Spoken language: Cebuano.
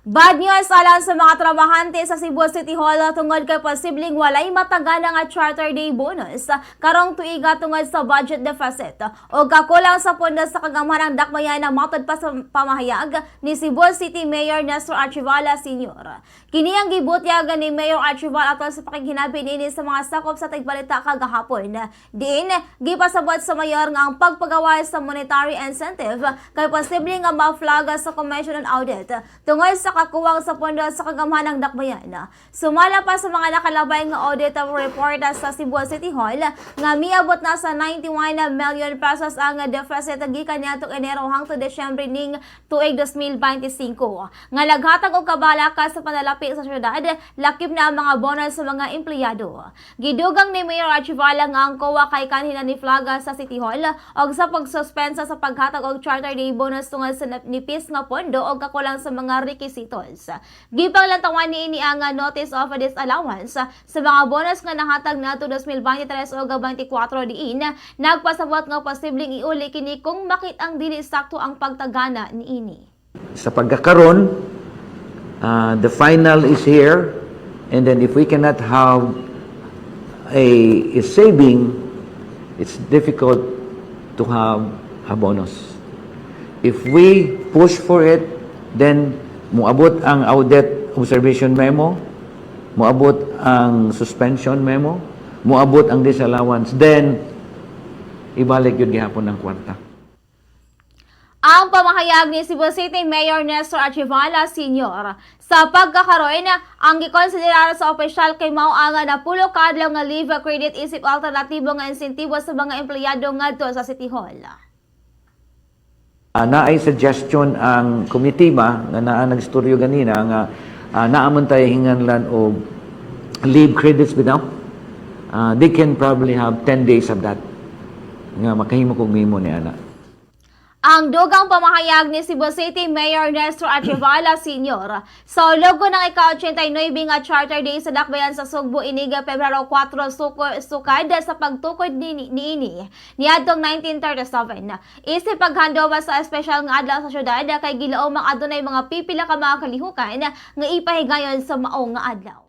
Bad news alang sa mga trabahante sa Cebu City Hall tungod kay posibleng walay matagana nga Charter Day bonus karong tuiga tungod sa budget deficit o kakulang sa pondo sa kagamhanang dakbayan na matod pa sa pamahayag ni Cebu City Mayor Nestor Archivala Sr. Kini ang gibutyag ni Mayor Archival atol sa pakighinabi niini sa mga sakop sa tigbalita kagahapon. Diin, gipasabot sa mayor nga ang pagpagawa sa monetary incentive kay posible nga ma-flag sa Commission on Audit tungod sa kakuwang sa pondo sa kagamhanang dakbayan. Sumala pa sa mga nakalabay nga audit report sa Cebu City Hall nga miabot na sa 91 million pesos ang deficit gikan niadtong Enero hangtod Desyembre ning tuig 2025 nga naghatag og kabalaka sa panalapi sa syudad, lakip na ang mga bonus sa mga empleyado. Gidugang ni Mayor Archivala nga ang COA kay kanhi na ni-flag sa City Hall og sa pagsuspensa sa paghatag og Charter Day bonus tungod sa nipis nga pondo og kakulang sa mga rekisitos. Gipanglantawan niini ang notice of disallowance sa mga bonus nga nahatag nato 2023 o 24, diin nagpasabot nga posibleng iuli kini kung makit-ang dili sakto ang pagtagana niini. Sa pagkakaron, the final is here, and then if we cannot have a saving, it's difficult to have a bonus. If we push for it, then muabot ang audit observation memo, muabot ang suspension memo, muabot ang disallowance, then ibalik gyud gihapon ang kwarta. Ang pamahayag ni Cebu City Mayor Nestor Archivala Sr. Sa pagkakaroon, ang gikonsiderar sa opisyal kay mao ang 10 ka adlaw nga leave credit isip alternatibo nga insentibo sa mga empleyado ngadto sa City Hall. Naay suggestion ang committee ba nga naa nagstoryo ganina nga naa man tay hinganlan og leave credits bitaw. They can probably have 10 days of that nga makahimo kog memo ni ana. Ang dugang pamahayag ni Cebu City Mayor Nestor Archivala Sr. sa logo ng ika-89 nga Charter Day sa Dakbayan sa Sugbo inig Pebrero 4 suko, sukad sa pagtukod ni niini niadtong 1937. Isip paghandom sa espesyal nga adlaw sa syudad kay gilaom ang adunay mga pipila ka mga kalihukan nga ipahigayon sa mao nga adlaw.